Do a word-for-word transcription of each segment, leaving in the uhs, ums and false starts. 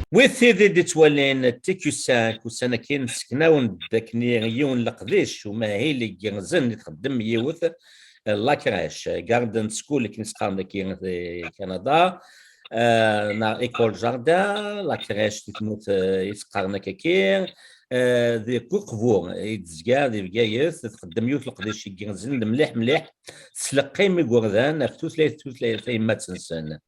Wid tid i d-ittwalin T Q cinq, ussan-agi nesseknawen-d akkenni yiwen n leqdic, umahil igerrzen i txeddem yiwet, eh, la crèche, garden school akken i s-qqaren dagi di Kanada, eh, neɣ école jardin, la crèche di tmurt, eh, i s-qqaren akkagi, eh, deg uqbu i d-tezga di Bgayet, txeddem yiwet n leqdic igerrzen d mliḥ mliḥ, tettleqqim igerdan ɣef tutlayt, tutlayt tayemmat-nsen.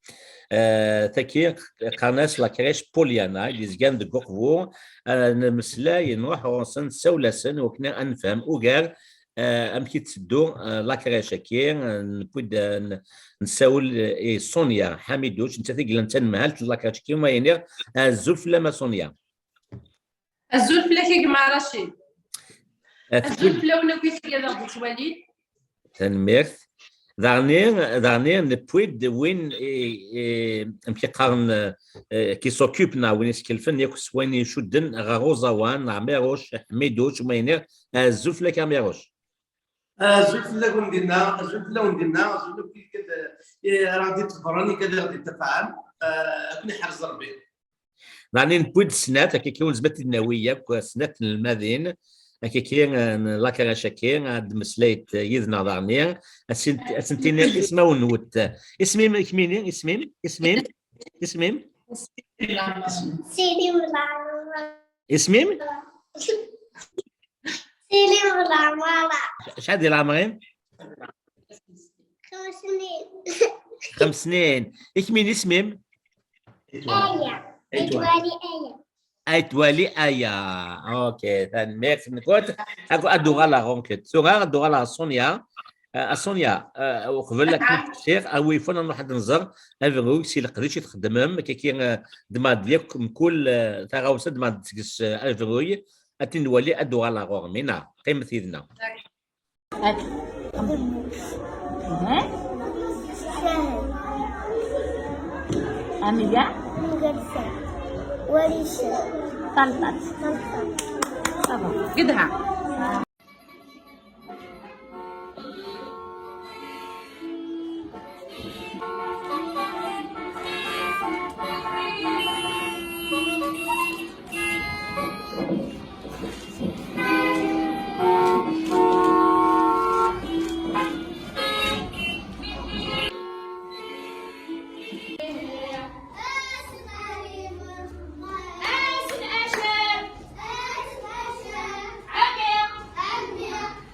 Eh, tagi qqaren-as la crèche Pollyanna, i d-yezgan deg uqbu, eh, nemmeslay, nruḥ ɣur-sen, nessawel-asen, wakken ad nefhem ugar, eh, amek i tetteddu, eh, la crèche-agi, eh, newwi-d, eh, n-, nessawel, eh, i Sonia Ḥamiduc, nettat i yellan d tanemhalt n la crèche-agi, ma iniɣ, azul fell-am a Sonia. Azul fell-ak a gma Racid. Eh, azul fell-awen akk i d-yettwalin. Tanemmirt. Daɣni, daɣni newwi-d win, eh, eh, amek i qqaren, eh, qui s'occupe neɣ win iskelfen yakk s wayen icudden ɣer uẓawan, Ɛmiruc Ḥmiduc, ma iniɣ, eh, azul fell-ak a Ɛmiruc. Azul fell-awen dinna, azul fell-awen dinna, azul akk i, eh, ara ɣ-d-ittebren, i ad ɣ-d-ittafɛen, eh, ad ken-iḥrez Rebbi. Daɣni newwi-d snat, akkaki ur nezmir ad t-id-nawi yakk, snat n tnelmadin, akkaki, eh, n la crèche-agi, ad d-mmeslayent yid-neɣ daɣni, ad sent-, ad sent-tiniḍ ismawen-nwent. Isem-im, kemmini, isem-im, isem-im, isem-im? Sidi Mlala. Isem-im? Sidi Mlala. Acḥal di leɛmer-im? Xems snin. Xems snin. I kemmini isem-im? Aya. Etwali Aya. Etwali Aya. Ok, tanemmirt-nkent. Ad, ad uɣaleɣ ɣur-kent. Tura ad uɣaleɣ ɣer Sonia. Eh, a Sonia, eh, uqbel ad kem-steqsiɣ, a wi yufan ad nruḥ ad nẓer aberruy si leqdic i txeddmem, kiki, eh, d Mad yakk mkul, eh, taɣawsa d Mad seg-s, eh, aberruy, ad t-nwali, ad uɣaleɣ ɣur-m. Ina, qqimet yid-neɣ. Ameya? Mgersa. Warisa. Talṭaṭ. Talṭaṭ. Ça va. Qedha.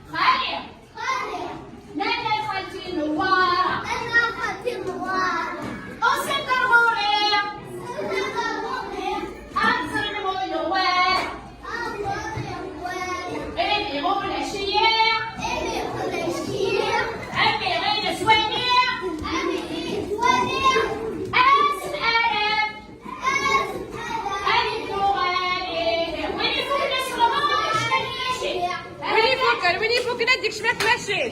خالي. خالي. نادى خالتي نوارة. نادى خالتي نوارة. وصلت الغورية. وصلت الغورية. أنزل المولوارة. أنزل المولوارة. اللي يقول الشيع. اللي يقول الشيع. عمي غير سوانيع. عمي غير سوانيع. أسف ألف. وين يفكر، وين يفكر نديك شمال ماشي.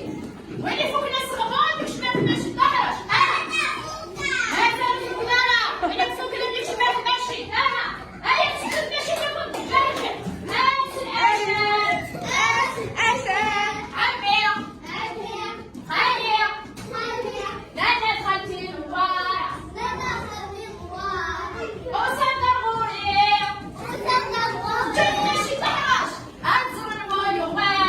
وين يفكر ناس غبار، ديك شمال ماشي، طهرش. آه. هذا الفكرة. وين يفكر نديك شمال ماشي. آه. آه، يا شمال ماشي، يا كنت جاهل. آه، آه، آه، آه. عمي. عمي. خالي. خالي. لا، لا، خالتي نوارة. لا، لا، خالتي نوارة. وسط الغوري. وسط الغوري. جاي ماشي طهرش. أنزل المولوارة.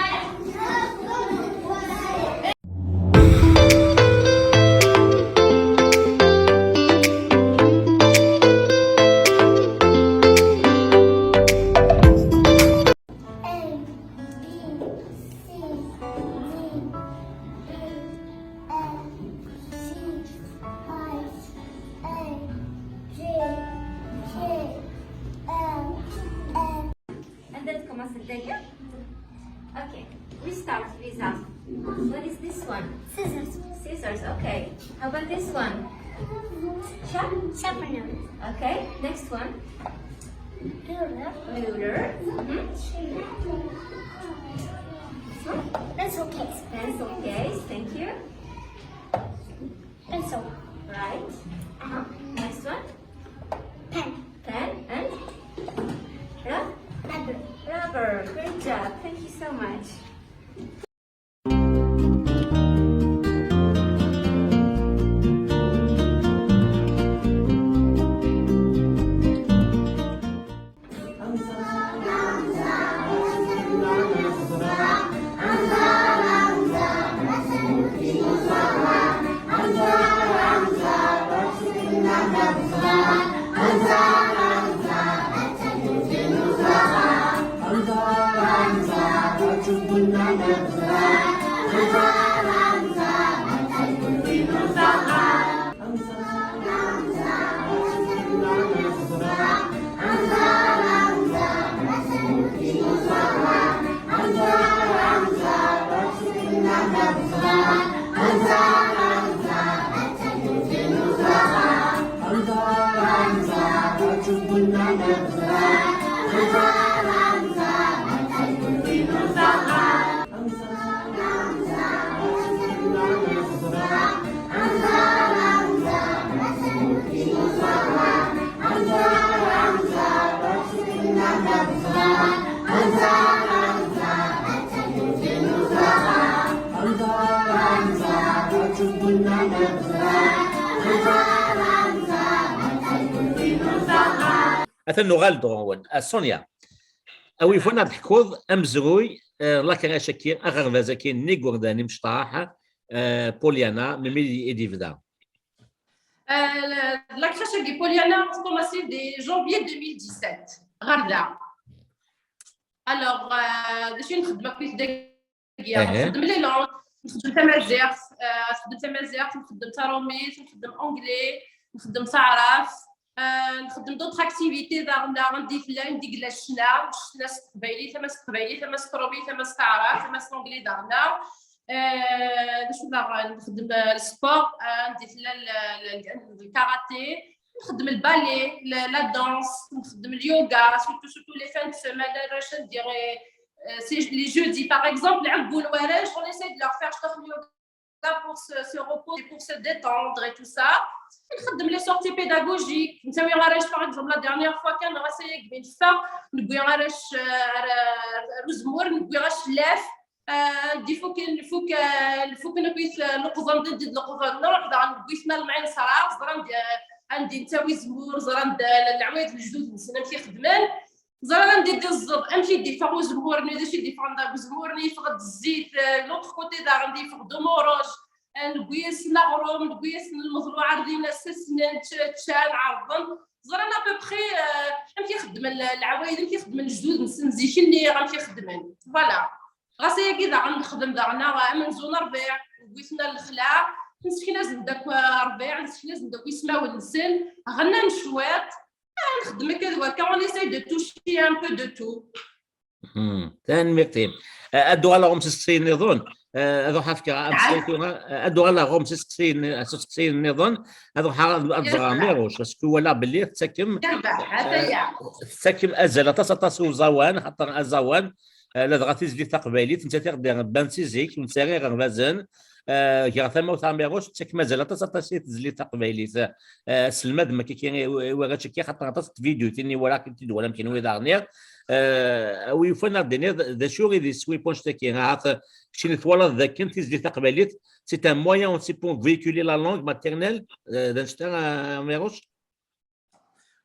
A, B, C, D, E, F, G, H, I, J, K, L, M. Anda tkomansed dagi? Okay. We start, Lisa. What is this one? Scissors. Scissors, okay. How about this one? Sharp? Sharpener. Okay. Next one? Ruler. Ruler. Mm-hmm. This one? Pencil case. Pencil case, thank you. Pencil. Right. Uh-huh. Next one? Pen. Pen and? Rub-, rubber. Rubber. Great job. Thank you so much. Atan nuɣal-d ɣur-wen. A Sonia, a wi yufan ad d-teḥkuḍ amezruy, eh, la crèche-agi, aɣerbaz-agi n yigerdan imecṭaḥ, eh, Pollyanna, melmi i d-yebda? Euh, la crèche-agi Pollyanna, a commencé dès janvier deux mille dix-sept, ɣer da. Alors, euh, d acu i nxeddem akkit dagi? Nxeddem les langues, nxeddem tamaziɣt, euh, nxeddem tamaziɣt, nxeddem tarumit, nxeddem anglais, nxeddem taɛrabt, euh, nxeddem d'autres activités daɣen, daɣen di tella, di yella ccna, ccna s teqbaylit, ama s teqbaylit, ama s trumit, ama s taɛrabt, ama s l'anglais daɣen. Euh, d acu daɣen? Nxeddem, euh, le sport, euh, di tella le, le, le karaté, nxeddem le ballet, le, la danse, nxeddem le yoga, surtout, surtout les fins de semaine, arrac, on dirait, euh, c'est les jeudis, par exemple, les warrac, on essaie de leur faire le yoga pour se, se reposer, pour se détendre et tout ça. Nxeddem les sorties pédagogiques. Ntawi arrac, par exemple, la dernière fois كان غاسي يقبل فا نبغي arrac, euh, ar uzemmur, newwi cclaf, euh, di fuk, fuk, fuk, newwi leqḍen, di leqḍen, nruḥ daɣen newwi-ten lemɛin ṣṣra, ẓran di, andi ntawi zemmur, ẓran d, leɛwayed lejdud-nsen amek i xeddmen. Ẓran anda i d-iẓẓed, amek i d-iffeɣ uzemmur-nni, d acu i d-iffɣen deg uzemmur-nni, yeffeɣ-d zzit, euh, l'autre côté daɣen d-iffeɣ-d umuruj, euh, newwi-yasen aɣrum, newwi-yasen lmeḍluɛ ar din, ssasnen, čč-, ččan, ɛerḍen. Ẓran à peu près, euh, amek i xeddmen le-, leɛwayed, amek i xeddmen lejdud-nsen zik-nni, amek i xeddmen. Voilà. Ɣas ayagi daɣen nexdem daɣen, euh, amenzu n ṛbiɛ, newwi-ten ar lexla, nsekna-asen-d akk, euh, ṛbiɛ, nsekna-asen-d akk ismawen-nsen, ɣennan cwiṭ, Ah, nxeddem akka d wakka, on essaye de toucher un peu de tout. Hmm, tanemmirt-im. Eh, ad uɣaleɣ ɣur-m s isteqsiyen nniḍen. Eh, ad ruḥeɣ ad fkeɣ amsay tura. Eh, ad uɣaleɣ ɣur-m s isteqsiyen, s isteqsiyen nniḍen. Ad ruḥeɣ ad, ad ẓreɣ Miruc, parce que walaɣ belli tettakem, eh, tettakem azal aṭas, aṭas i uẓawan, xaṭer aẓawan, eh, ladɣa tizlit taqbaylit, nettat i ɣ-d-irebban si zik, ur nesɛi iɣerbazen. Eh, gar tamawt Ɛmiruc, tettak mazal aṭas, aṭas i tezlit taqbaylit. Eh, selmadem akka i, i warrac akka, xaṭer aṭas n tvidyutin i walaɣ, i d-walam kenwi daɣen. Eh, a wi yufan ad d-tiniḍ d acu i d iswi n wanect-agi, ahat keččini twalaḍ dakken tizlit taqbaylit, c'est un moyen aussi pour véhiculer la langue maternelle, eh, d anect-a, eh, Ɛmiruc?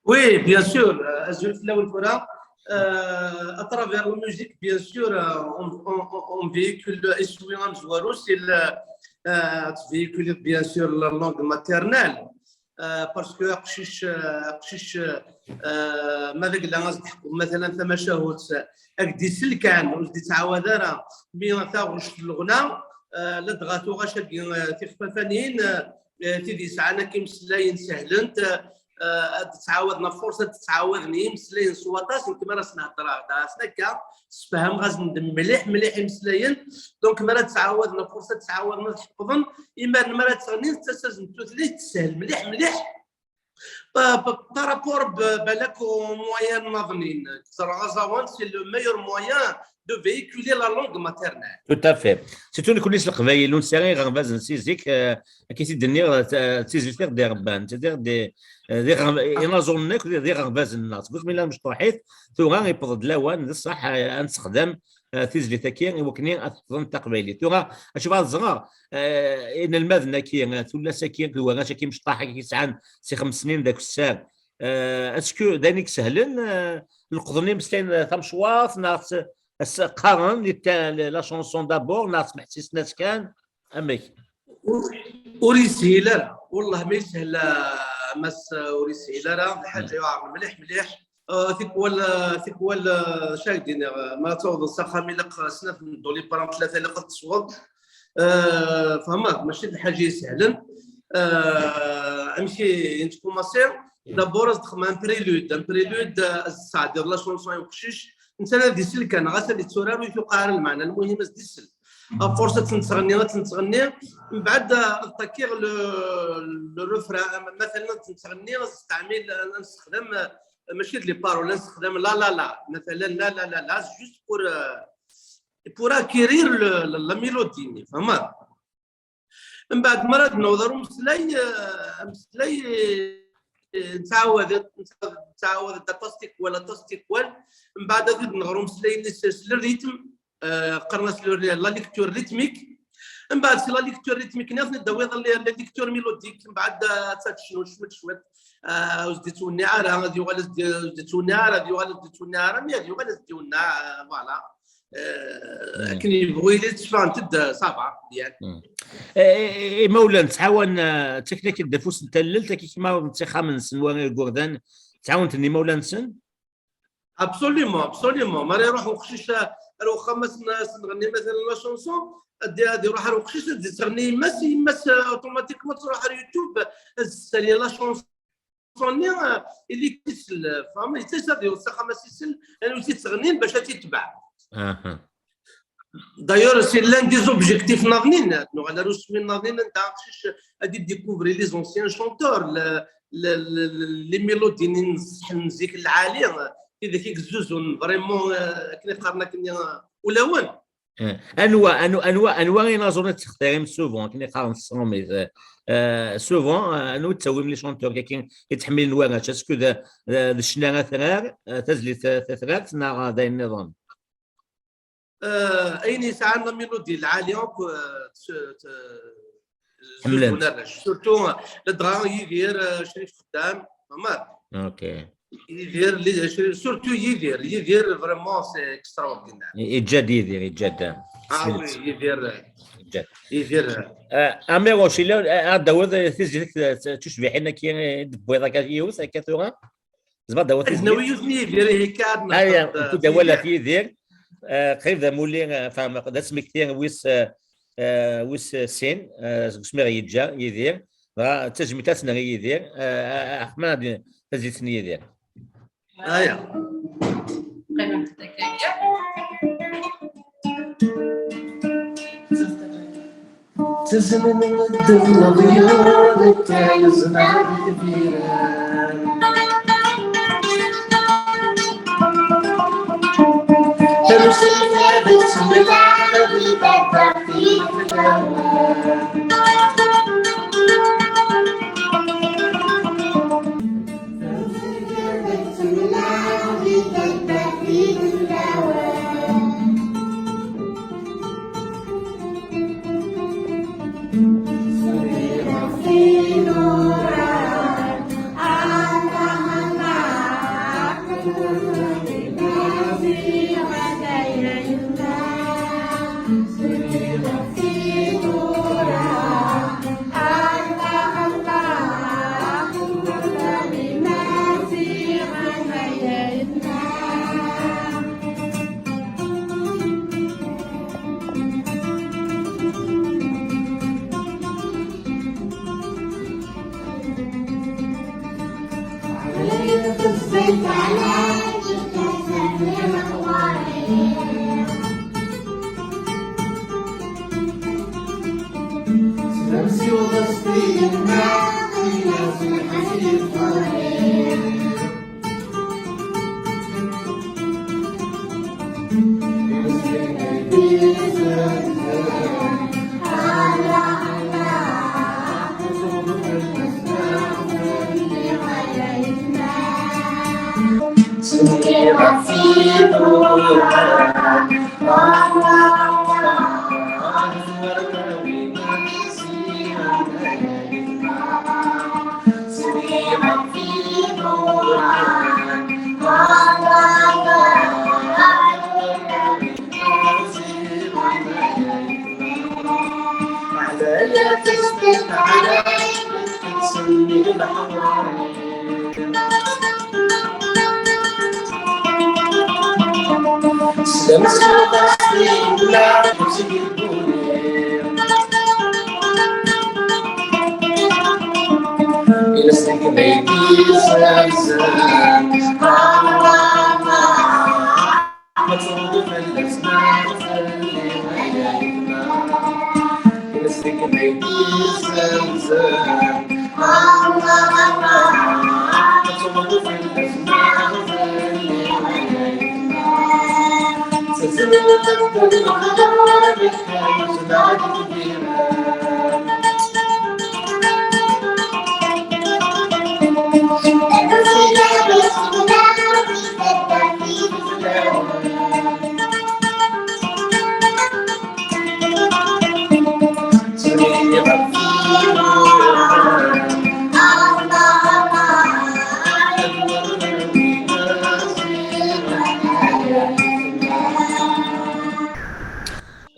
Oui, bien sûr, euh, azul fell-awen tura. Euh, à travers la musique, bien sûr, euh, on, on, on, on véhicule iswi amezwaru, c'est le, euh, de véhiculer, bien sûr, la langue maternelle. Euh, parce que aqcic, euh, aqcic, euh, ma d agla ad s-d-ḥkuɣ, mathalan, tamacahut, ad k-d-isel kan, ur s-d-ittɛawad ara. Mi taɣect n leɣna, euh, ladɣa tuɣac-agi, euh, tixfafanin, euh, tid yesɛan akka imeslayen sehlent, euh, ad d-ttɛawaden, ɣef furṣa ad d-ttɛawaden i imeslayen s waṭas, nekk mi ara sen-heddreɣ, d asen akka, sfehmeɣ-asen-d mliḥ, mliḥ imeslayen. Donc, mi ara ttɛawaden, ɣef furṣa ad ttɛawaden ad ḥefḍen, imaren mi ara ttɣennin, tettas-asen-d tutlayt teshel mliḥ, mliḥ. Pa-, pa-, par rapport b-, balak au moyen nniḍen, ẓreɣ aẓawan, c'est le meilleur moyen de véhiculer la langue maternelle. Tout à fait. Surtout nekkni s Leqbayel, ur nesɛi iɣerbazen si zik, euh, akka i t-id-nniɣ, euh, d tizlit i ɣ-d-irebban, c'est-à-dire des, euh, d iɣer-, inaẓuren akk d, d iɣerbazen-nneɣ. Seg wasmi llan mecṭuḥit, tura yewweḍ-d lawan, d ṣṣeḥ, euh, ad nessexdam, euh, tizlit-agi i wakken ad ḥefḍen taqbaylit. Tura, acu ad ẓreɣ, euh, inelmaden-agi, euh, tullas-agi, d warrac-agi mecṭaḥ-agi yesɛan si xems snin d akessar, euh, est-ce que d ayen i isehlen, euh, leqḍen imeslayen tamecwaḍt, neɣ s-, s-, qqaren la chanson d'abord, neɣ smeḥsisen-as kan? Amek? Ur, ur yeshil ara. Wellah ma yeshel, a Mass, ur yeshil ara. D lḥaǧa yuɛren mliḥ, mliḥ. Euh, tikwal, euh, tikwal, euh, acu ara k-d-iniɣ, euh, ma ad tawḍeḍ s axxam ilaq snat n doliparan, tlata ilaq ad tesweḍ. Euh, fehmeḍ, mačči d lḥaǧa isehlen. Euh, amek i nettkumaṣi? D'abord, ad txedmeḍ un prélude. Un prélude, euh, ad tesɛeddiḍ la chanson i uqcic. Netta ad isel kan, ɣas ad itturar, ur tuqeɛ ara lmeɛna. Lmuhim, ad s-d-isel. Ɣef furṣa ad tent-tɣenni, ad tent-tɣenni. Mbeɛd, ad ṭṭakiɣ le, le refrain, mathalan ad tent-tɣenni, ad nesteɛmil, ad nessexdam, mačči d les paroles, nessexdam la la la, مثلا la la la la, juste pour, euh, pour acquérir le, la, la mélodie, tfehmeḍ? Mbeɛd, mi ara d-naweḍ ar umeslay, eh, ameslay, eh, nettɛawad, nettɛawad aṭas tikwal, aṭas tikwal. Mbeɛd, ad d-nɣer umeslay-nni s, s le rythme, eh, qqaren-as le, la lecture rythmique. Mbeɛd, si la lecture rythmique-nni, ad ten-id-tawiḍ la, la lecture mélodique. Mbeɛd, eh, ad tecnuḍ cwiṭ, cwiṭ. Eh, ur s-d-yettwenniɛ ara, ad yuɣal ad s-d-, ur s-d-yettwenniɛ ara, ad yuɣal ad s-d-yettwenniɛ ara, mi ad yuɣal ad s-d-iwenneɛ, eh, voilà. Eh, akken yebɣu yili, tettfahant-d, eh, ça va, bien. Eh, eh, eh, imawlan ttɛawan, eh, ttaklen-ak-d afus n tallelt, akka kma n tixxamen-nsen, wa igerdan, ttɛawan-ten imawlan-nsen? Absolument, absolument. Mi ara iruḥ uqcic, eh, ar uxxam, ad sen-, ad sen-nɣenni, مثلا, la chanson, ad, ad iruḥ ar uqcic, ad d-tɣenni yemma-s, yemma-s, eh, automatiquement tṛuḥ ar YouTube, ad s-tessali la chanson-nni, eh, ili isell, tfehmeḍ, yettayes ad iruḥ s axxam ad s-isell, anwa i tt-ittɣennin bac ad tt-itbeɛ. Aha. D'ailleurs, c'est l'un des objectifs naḍnin, nuɣal ar usmi naḍnin, anda aqcic ad d-découvrir les anciens chanteurs, le, le, le, le, les mélodies n ṣṣeḥ n zik lɛali, tidak i yezzuzun vraiment, eh, akken i qqaren akken, eh, ulawen. Eh, anwa, anwa, anwa, anwa inaẓuren i tettextirim souvent, akken i qqaren s tṛumit? Eh, eh, souvent, eh, anwa i d-ttawim les chanteurs, akken i ttḥemmilen warrac? Est-ce que d, d, d ccna atrar, eh, tazlit, eh, tatrart, neɣ d ayen nniḍen? Eh, ayen yesɛan la mélodie lɛali akk, eh, tt-, tt-, zzuzun arrac. Surtout, eh, ladɣa Yidir, eh, Crif Xeddam, tfehmeḍ? Ok. Yidir, li-, surtout Yidir. Yidir, vraiment, c'est extraordinaire. I-, iǧǧa-d Yidir, iǧǧa-d. Ah oui, Yidir. Iǧǧa-d. Yidir. Eh, Amiruc, yella, eh, ad d-tawiḍ, eh, tizlit, eh, d tucbiḥin-agi, eh, d-tewwiḍ akka yiwet, akka tura? Tzemreḍ ad d-tawiḍ tizlit? Ad nawi yiwet n Yidir, ihi kan. Aya, nkud awal ɣef Yidir. Eh, qrib d amulli, eh, enfin, d asmekti wis, eh, eh, wis sin, eh, seg usmi ɣ-yeǧǧa Yidir. Dɣa d tajmilt ad s-nerr i Yidir, eh, eh, ɣef ma d-, tazlit n Yidir. Aya. Ttaznen medden leḍyur akka yezmer tbiran. Tarusit ad tettmiḍ di taddart i flawen.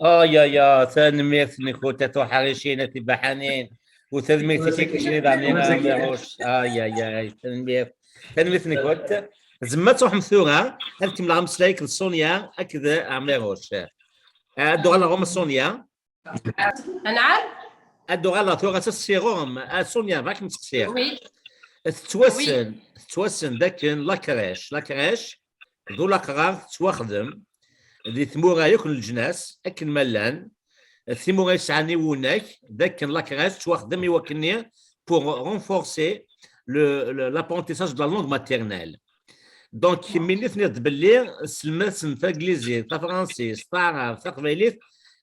Ay, ay, ay, tanemmirt-nkent a tuḥricin, a tibaḥanin. U tanemmirt-ik a Keččini daɣen a Ɛmiruc. Ay, ay, ay, tanemmirt. Tanemmirt-nkent. Zemma ad truḥem tura, ad kemmleɣ ameslay akked Sonia akked Ɛmiruc. Ad d-uɣaleɣ ɣur-m a Sonia. Anɛam? Ad d-uɣaleɣ tura s ssiɣur-m. A Sonia, bɣiɣ ad kem-sseqsiɣ. Oui. Tettwassen, tettwassen dakken la crèche, la crèche d ulaqrar tettwaxdem di tmura yakk n leǧnas akken ma llan, timura yesɛan iwunak, dakken la crèche tettwaxdem i wakken pour renforcer le, le, l'apprentissage de la langue maternelle. Donc, mi tenniḍ-d belli selmed-asen taglizit, tafransist, taɛrabt, taqbaylit,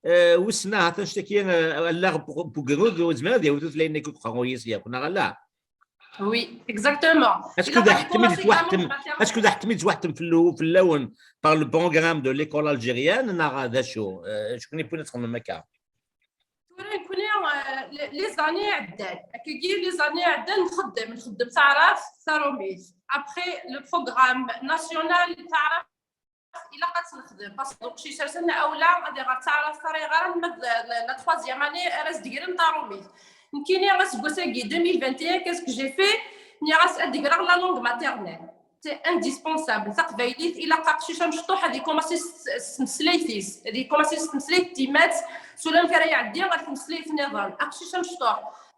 euh, wissen ahat annect-agi, euh, allaɣ n ugrud ur yezmir ad yawi tutlayin-agi deg uqerruy-is yakk, neɣ ala? Oui, exactement. Acku d aḥettem i d-yettwaḥettem, acku d aḥettem i d-yettwaḥettem fell-, fell-awen par le programme de l'école algérienne, neɣ d acu? Euh, acu kan yewwin ad txedmem akka? Tura nekni, euh, les années iɛeddan, akkagi les années iɛeddan nxeddem, nxeddem taɛrabt, tarumit. Après, le programme national taɛrabt ilaq ad tt-nexdem, parce que uqcic ar s-nna awla ad iɣer taɛrabt ara yeɣran ma d la, la troisième année ara s-d-gren tarumit. Nekkini aseggas-agi deux mille vingt et un, qu'est-ce que j'ai fait? Nniɣ-as ad d-greɣ la langue maternelle. C'est indispensable. Taqbaylit, ilaq aqcic amecṭuḥ ad ikumasi s-, s tmeslayt-is, ad ikumasi s tmeslayt n timat, s ulamek ara iɛeddi ɣer tmeslayt nniḍen. Aqcic amecṭuḥ,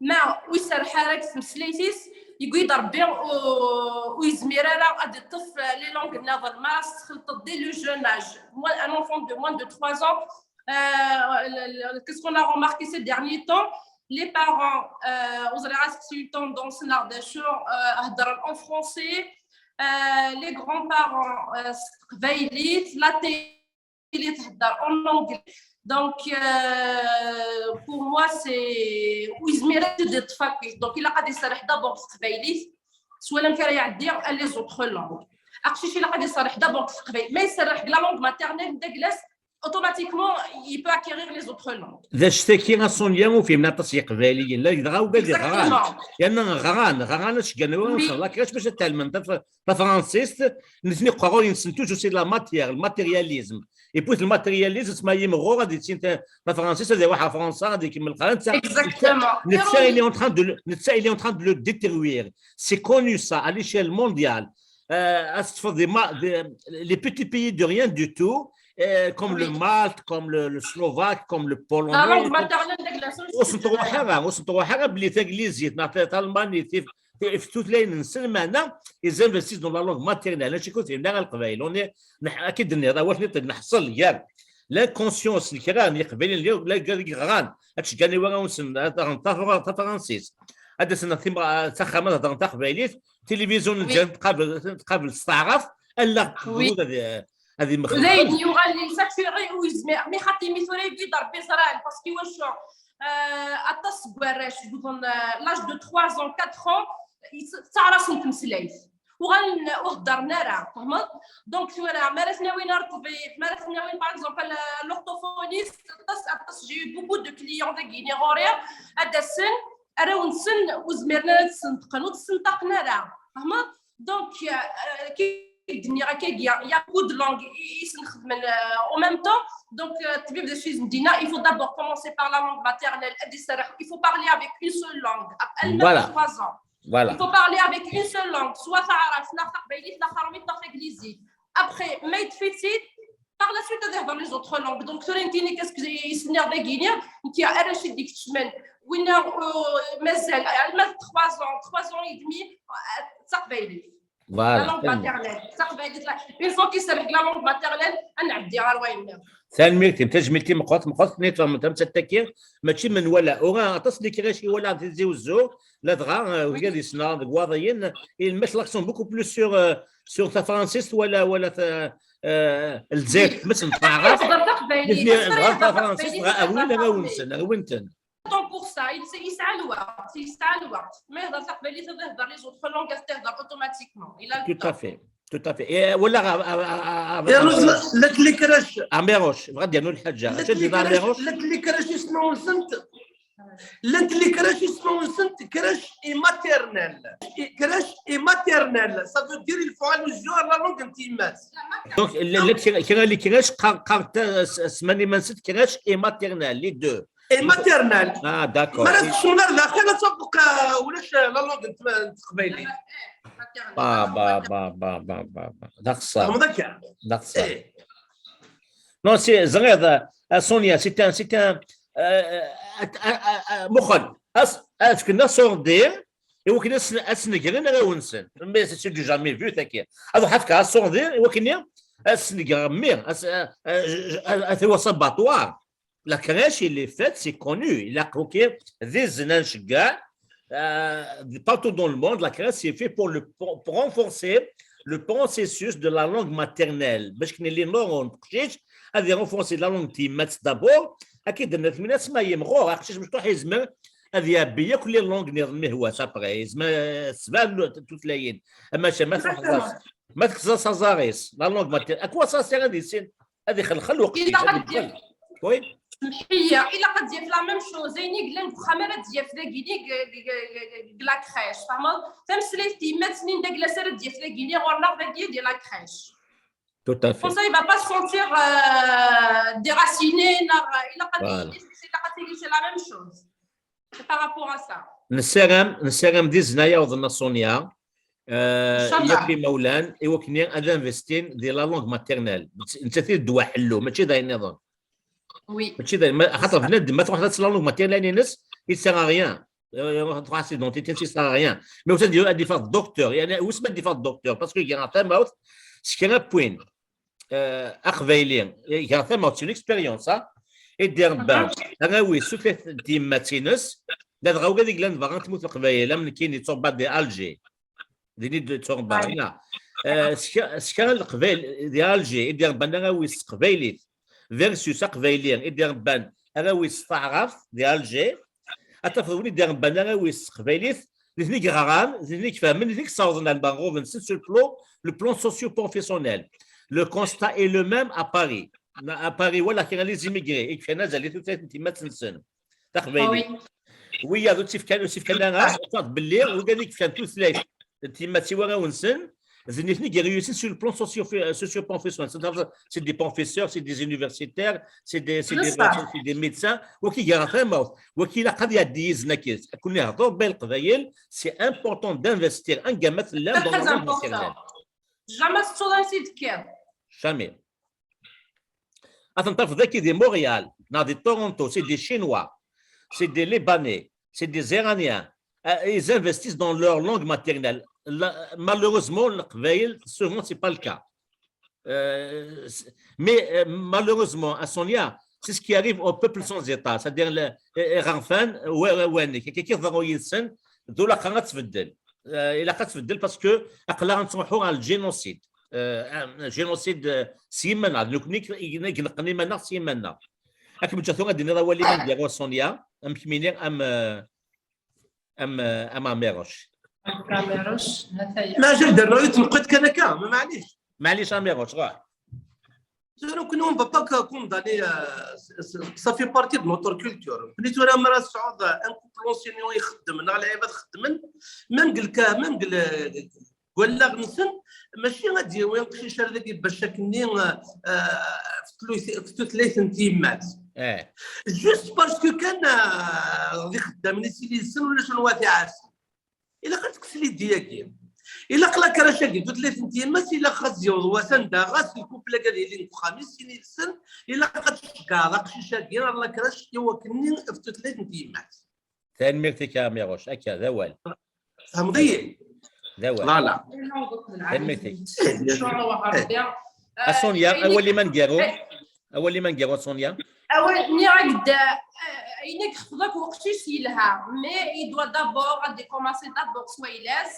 ma ur iserreḥ ara deg tmeslayt-is, yewwi-d Rebbi u-, ur yezmir ara ad iṭṭef, euh, les langues nniḍen. Ma ara s-txelṭeḍ dès le jeune âge, moi, un enfant de moins de trois ans, euh, le, le, qu'est-ce qu'on a remarqué ces derniers temps? Les parents, euh, ur ẓriɣ amek i tendance neɣ d acu, euh, heddren en français, euh, les grands-parents, euh, s teqbaylit, la télé thedder en anglais. Donc, euh, pour moi, c'est, ur yezmir ad d-iṭṭef akkit. Donc, ilaq ad iserreḥ d'abord s teqbaylit, s wala amek ara iɛeddi à les autres langues. Aqcic ilaq ad iserreḥ d'abord s teqbaylit. Ma iserreḥ deg la langue maternelle, deg les, automatiquement, il peut acquérir les autres langues. D anect-agi a Sonia ur fhimen aṭas n Yiqbayliyen, la dɣa ugar di ɣran. Yerna ɣran, ɣran ad ceggan awal, la crèche bac ad talmen taf-, tafransist, nitni uqerruy-nsen toujours c'est la matière, le matérialisme. Et puis le matérialisme, ma yimɣur ad yettin ta-, tafransist, ad iruḥ ɣer Fransa, ad ikemmel qqaren. Exactement. Netta, il est en train de le, netta, il est en train de le détruire. C'est connu ça, à l'échelle mondiale. Euh, à ce, des, des, les petits pays de rien du tout, euh, comme le Malte, comme le, le Slovaque, comme le Polonais. La langue maternelle de la Suisse. Ur sent-ruḥ ara, ur sent-ruḥ ara belli taglizit, neɣ ta-, talmanit, tif-, tif-, tutlayin-nsen, meɛna, ils investissent dans la langue maternelle. Mačči kun fhimen ara leqbayel. On est, neḥ-, akka d-nniḍ, awal-nni neḥṣel gar l'inconscience n kra n Yiqbayliyen, la, la, la, ad ceggan i warraw-nsen ad ɣren tafra-, tafransist. Ad d-asen s axxam ad hedren taqbaylit, tilivizyu n Lezzayer tqabel, tqabel s taɛrabt, allaɣ n tgud ad, ad imexlef. D ayen yuɣalen yessakuri ur yezmir. Mi xaṭi mi tura yewwi-d Rebbi ẓran, parce que iwacu, euh, aṭas seg warrac wwḍen, euh, l'âge de trois ans, quatre ans, yettaɛrasen tmeslayt. Uɣalen ur heddren ara, tfehmeḍ? Donc tura, mi ara ten-awin ar ṭṭbib, mi ara ten-awin, par exemple, à l'orthophoniste, aṭas, aṭas, j'ai eu beaucoup de clients dagi-ni ɣur-i, ad d-asen, arraw-nsen ur zmiren ara ad sentqen, ur d-ssenṭaqen ara, tfehmeḍ? Donc, euh, euh, ki d-nniɣ akkagi, il y a beaucoup de langues i, i sen-xedmen, euh, en même temps. Donc, euh, ṭṭbib d acu i s-d-yenna, il faut d'abord commencer par la langue maternelle, ad iserreḥ, il faut parler avec une seule langue, à l'âge de trois ans. Voilà. Il faut parler avec une seule langue, soit taɛrabt, neɣ taqbaylit, neɣ taṛumit, neɣ taglizit. Après, ma yeṭṭef-itt-id, par la suite, ad ihder les autres langues. Donc, tura nekkini, qu'est-ce que i s-nniɣ dagi-ni? Nekki, arrac i d-ikeččmen, winna, euh, mazal, alma d trois ans, trois ans et demi, euh, d taqbaylit. Voilà. La langue maternelle. D taqbaylit, la, une fois qu'il s'arrête la langue maternelle, ad nɛeddi ɣer wayen-nniḍen. Tanemmirt-im, tajmilt-im meqqret, meqqret, nniḍen tamsalt-agi, mačči menwala. Uɣaleɣ aṭas n les crèches i walaɣ Tizi Uzzu, ladɣa, euh, wigad yessneɣ deg Iwaḍiyen, ils mettent l'accent beaucoup plus sur, euh, sur tafransist wala, wala ta-, eh, Lezzayer tekmes n taɛrabt, Yehder taqbaylit. nitni dɣa tafransist, dɣa rwin arraw-nsen, rwin-ten. Tant pour ça, yesɛa lweqt, yesɛa lweqt. Ma yehder taqbaylit, ad ihder les autres langues, ad ihder automatiquement. Il a le Tout à temps. Fait, tout à fait. Eh, wala, ah, ah, ah, ah, ah, Yerna la tlikrac Amiruc, bɣiɣ ad d-yernu lḥaǧa. la Acu d-yenna tlikrac Amiruc? La tlikrac ismawen-nsent llant les crèches ismawen-nsent crèche et maternelle. Crèche et maternelle, ça veut dire il faut allusion à la langue n tyemmat. Donc, la, la, kra, kra les crèches, qqar, qqar, s-, sman iman-nsent crèche et maternelle, les deux. Et maternelle. Ah, d'accord. Ma la tkecmem ar daxel ad tafeḍ ulac la langue n tma- n teqbaylit. Ba, ba, ba, ba, ba, ba, ba. D axeṣṣar. Tfehmeḍ akka? D axeṣṣar. Eh. Non, c'est, ẓriɣ, euh, Sonia, c'est un, c'est un, euh, euh, euh, muxel. As, as, kena sordi, i wakken as, as negren arraw-nsen. Mais c'est du jamais vu, tagi. Alors, hafka sordi, i wakken as negren, mais, as, euh, euh, as, as, abattoir. La crèche, il est fait, c'est connu. Il a croqué des nains, euh, partout dans le monde, la crèche, c'est fait pour, le, pour, pour renforcer le processus de la langue maternelle. Parce que les normes, ad renforcer la langue tyemmat d'abord, ad k-id-nefk ma yemɣur aqcic mecṭuḥ yezmer ad iɛebbi akk les langues niḍen mi hwa après, yezmer sebɛa tutlayin. Ama ma txeẓẓas, ma txeẓẓas aẓar-is, la langue maternelle, à quoi ça sert ad yissin ad ixelxel uqcic? Oui. Semḥiya, ilaq ad d-yaf la même chose. Ayen i yellan deg uxxam ara d-yaf dagi deg la crèche, tfehmeḍ? Tameslayt tyemmat-nni n daglas ara d-yaf dagi ɣur-neɣ dagi di la crèche. Tout à fait. Comme ça, il va pas se sentir euh, déraciné, neɣ ilaq ad ilaq ad tili c'est la même chose. C'est par rapport à ça. Nessaram, nessaram di zzna yaweḍ-n a Sonia. Yakk imawlan i wakken ad investin di la langue maternelle. Nettat i ddwa ḥellu, mačči d ayen niḍen. Oui. Mačči d ayen, axaṭer bnadem ma tṛuḥeḍ ad la langue maternelle-ines, il sert à rien. Tṛuḥ s identité, il sert à rien. Mais ur ad yeffeɣ docteur, yani, wis ma d-yeffeɣ docteur, parce que gar tamawt s kra n win, aqbayli, gar tamawt, c'est une expérience, i d-irebban arraw-is s tutlayt n tyemmat-ines, ladɣa ula d iglan dɣa n tmurt n Leqbayel, am nekkini, ttṛebbaɣ di Alger. Din i d-ttṛebbaɣ, ya. S kra n Leqbayel di Alger i d-irebban arraw-is s teqbaylit versus aqbayli i d-irebban arraw-is s taɛrabt di Alger, ad tafeḍ win i d-irebban arraw-is s teqbaylit, nitni ɣran, nitni fehmen, nitni ssawḍen ar lmerɣub-nsen sur le plan, le plan socio-professionnel. Le constat est le même à Paris. À Paris, walaɣ kra les immigrés i yefkan azal i tutlayt n tyemmat-nsen taqbaylit. Wiyaḍ ur tt-ifkan, ur tt-ifkan ara, tafeḍ belli wigad i yefkan tutlayt n tyemmat i warraw-nsen, d nitni i iɣ-yusin sur le plan socio-, socio-professionnel. C'est des professeurs, c'est des universitaires, c'est des, c'est des, c'est des médecins. Waki gar tamawt, waki ilaq ad iɛeddi yiznak-is. Ad ken-ihder Rebbi Leqbayel, c'est important d'investir anga ma tellam dans la langue maternelle. Jamais tettuḍ ansi d-tekkiḍ. Jamais. Ad ten-tafeḍ dagi di Montréal, neɣ di Toronto, c'est des Chinois, c'est des Libanais, c'est des Iraniens. Euh, ils investissent dans leur langue maternelle. Là, malheureusement, Leqbayel, souvent, c'est pas le cas. Euh, mais euh, malheureusement, à Sonia, c'est ce qui arrive au peuple sans État, c'est-à-dire les Ranfan, Wanik, qui vont y d ulaqa ad tbeddel. Ilaq ad tbeddel parce que aql-aɣ nettruḥu ɣer le génocide. Génocide s yiman-nneɣ, d nekkni i ineqqen iman-nneɣ s yiman-nneɣ. Ad kem-ǧǧeɣ tura ad d-tiniḍ awal-im aneggaru a Sonia, am kemmini am am am Ɛmiruc. Ɛmiruc, ha-t-aya. Maɛjal d rrayet neqqed kan akka, ma maɛlic. Maɛlic a Ɛmiruc, ruḥ. Nous, on ne va pas condamner, euh, ça fait partie de notre culture. Puis, tu as un couple enseignant, même le cas, même le, wallaɣ-nsen, mačči ad d-yawi aqcic ar dagi bac akken-nni ɣef tutlayt n tyemmat. Juste parce que kan d ixeddamen i s-yid-sen ulac anwa t-iɛassen. Ilaq ad tekkes l'idée-agi. Ilaq la crèche-agi tutlayt n tyemmat, ilaq ad tt-yaweḍ wass anda ɣas lkupl-agi ad ilin deg uxxam i sin yid-sen, ilaq ad tceggɛeḍ aqcic-agi ar la crèche i wakken-nni ɣef tutlayt n tyemmat. Tanemmirt-ik a Ɛmiruc, akka d awal. Tfehmeḍ-iyi? D awal. Voilà. Tanemmirt-ik. Ncallah Rebbi. A Sonia, awal-im aneggaru. Awal-im aneggaru a Sonia. Awal, nniɣ-ak-d, ayen i yexfeḍ akk uqcic yelha, mais il doit d'abord ad commencer d'abord s wayla-s.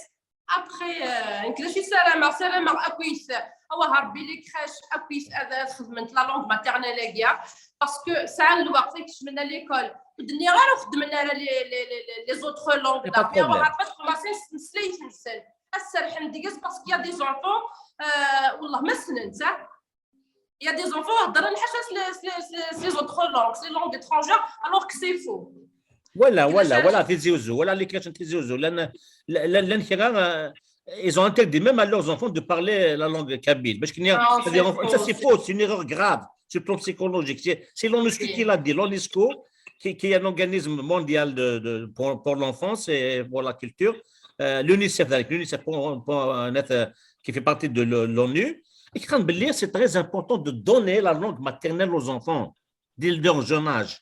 Après, euh, nekk d acu i ssarameɣ, ssarameɣ akkit, awah Rebbi, les crèches akkit ad, ad xedment la langue maternelle-agi, parce que sɛan lweqt ad kecmen à l'école, ur d-nniɣ ara ur xeddmen ara les, les, les, les autres langues, pas de problème. Pas de problème, ad ttmeslayen-nsen, ad serrḥen deg-s, parce qu'il y a des enfants, euh, wallah ma ssnen-tt, hein. Il y a des enfants qui heddren ḥaca s les, s les, s les, s les autres langues, s les langues étrangères, alors que c'est faux. Voilà, voilà, voilà, Tizi Ouzou, voilà, les crèches n Tizi Ouzou, llan, llan, llan kra, euh, ils ont interdit même à leurs enfants de parler la langue kabyle. Parce qu'il y a, ça, c'est faux, c'est une erreur grave sur le plan psychologique. C'est l'ONUSCO qui l'a dit, l'ONUSCO, qui, qui est un organisme mondial de, de, pour, pour l'enfance et pour la culture. Euh, l'UNICEF, l'UNICEF pour, pour, euh, qui fait partie de l'ONU, et qui dit, c'est très important de donner la langue maternelle aux enfants dès leur jeune âge.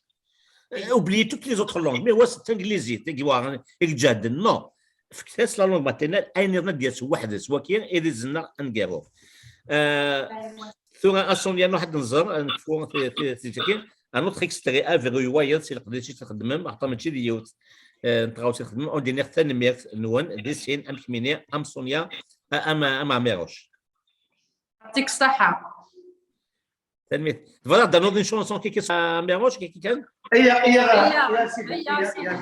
Euh, oublier toutes les autres langues. Mais ouais, c'est l'anglais, c'est quoi, hein, et le djihad, non. Fket-as la langue maternelle, ayen nniḍen ad d-yas weḥd-s, waki, ad izzenneɣ aneggaru. Euh, tura, a Sonia, nruḥ ad nẓer, ad nekfu ti-, ti-, ti-, ti-, un autre extrait, aberru i wayeḍ, si leqdic i txeddmem, axaṭer mačči d yiwet, euh, n tɣawsa i txeddmem, ad d-iniɣ tanemmirt-nwen, di sin, am kemmini, am Sonia, a-, am, am Ɛmiruc. Yɛṭik ṣṣeḥḥa. Tanemmirt. Tebɣiḍ ad d-ternuḍ une chanson kiki s Ɛmiruc, kiki kan? Iya, iya, iya, iya, sidi, iya, iya, sidi, iya,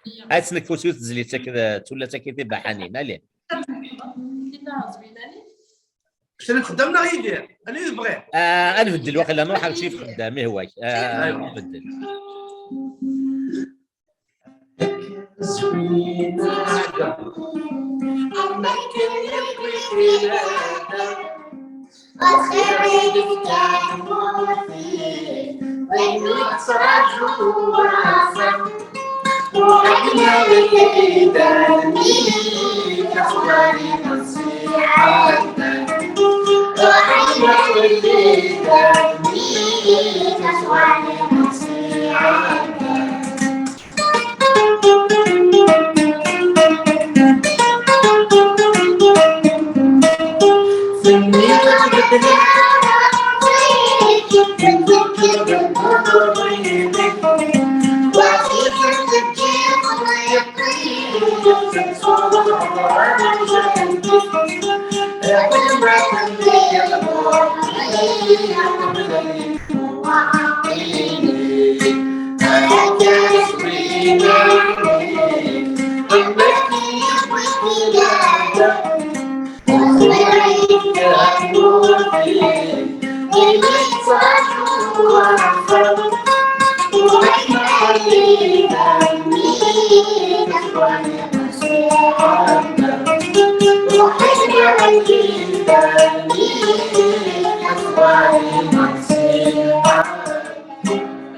iya. Ad tt-nekfu s yiwet tezlit, akka d, d tullat akka tibaḥanin, allez. Kra txeddam neɣ Yidir? Anwa i tebɣiḍ? Ah, ad nbeddel, waqila nruḥ ar cci txeddam, ihwa-k. Ah, aywa. Nbeddel.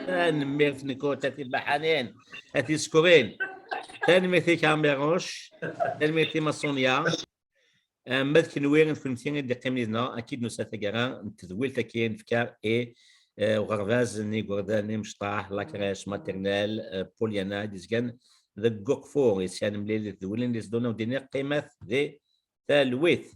Tanemmirt-nkent a tibaḥanin, a tisekrin. Tanemmirt-ik a Ɛmiruc. Tanemmirt-im a Sonia. Ama d kenwi, d kennemti i d-iqqimen yid-neɣ, akken nusa taggara n tedwilt-agi nefka i, eh, uɣerbaz n yigerdan imecṭaḥ, la crèche maternelle, eh, Pollyanna, i d-izgan deg Uqfu, i s-yan mlilit d wulin di Sedona, u d-iniɣ qqimet di talwit.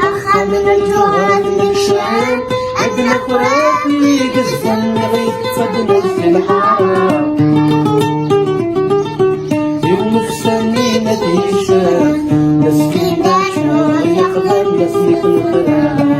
Axxam n lǧuhrat nekcem, ad d-nafraq mi gezzem, ɣif ttadden si lḥara. Yiwen ufessan-nni ma t-yeccex, meskin d acu yexdem, d asmi t-nefra.